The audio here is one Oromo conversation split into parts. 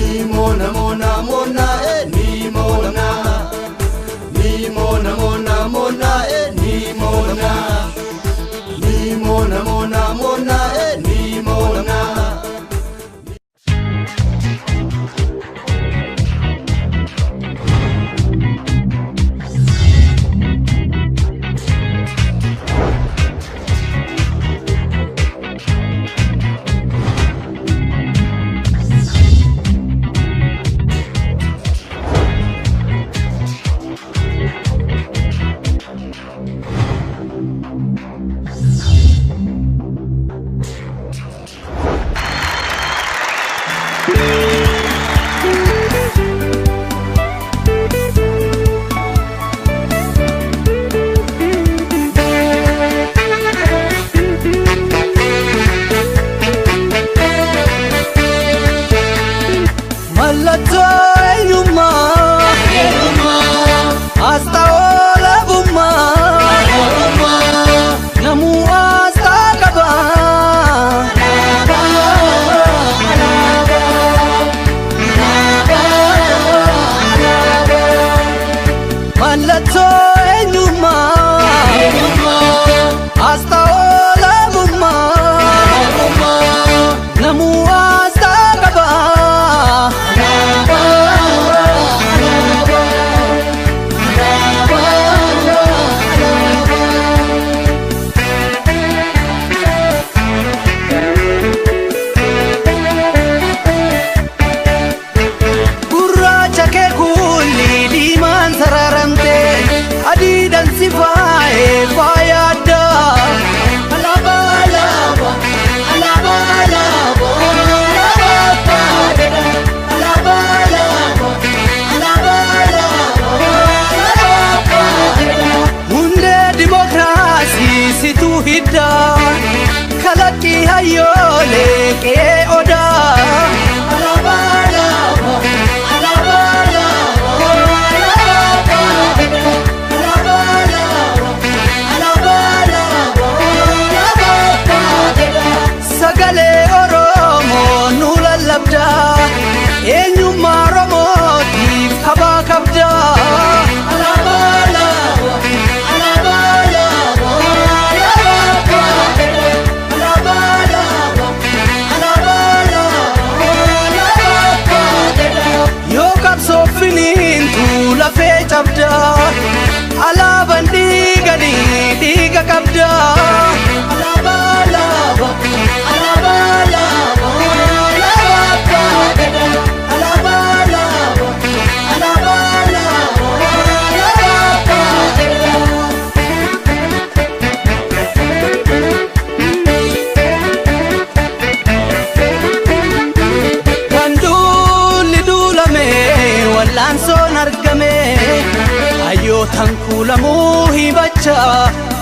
Ni mona mona mona e ni mona. Ni mona mona mona e ni mona. Ni mona mona mona e ni mona.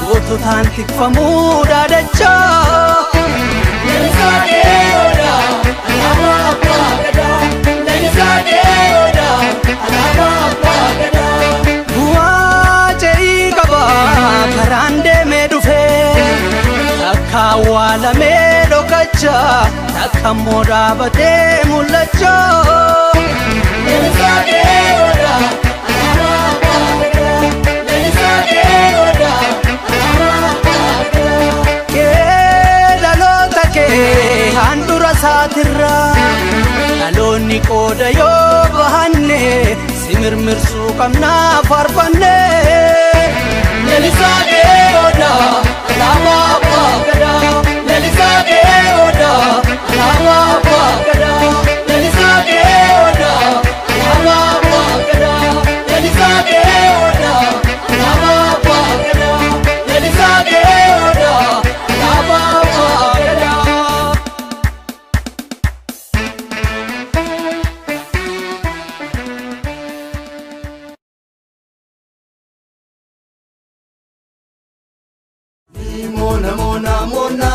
Goototaan tikfamuu dhaadachaa. Lalisaa dheeroodha alaabaa abbaa gadaa. Lalisaa dheeroodha alaabaa abbaa gadaa. Bu'aa ce'ii qaba karaan deemee dhufee takka awwaalamee dhokachaa takka immoo dhaabatee mul'achaa. Lalisaa dheeroodha alaabaa abbaa gadaa. Lalisaa dheeroodha. Handura saatirra dhaloonni qooda yoo bahanne si mirmirsuu qabnaa faarfanne. Lalisaa dheeroodha alaabaa abbaa gadaa. Lalisaa dheeroodha alaabaa abbaa gadaa. Lalisaa dheeroodha alaabaa abbaa gadaa. Lalisaa dheeroodha alaabaa abbaa gadaa. Lalisaa dheeroodha alaabaa abbaa gadaa. Mona mona mona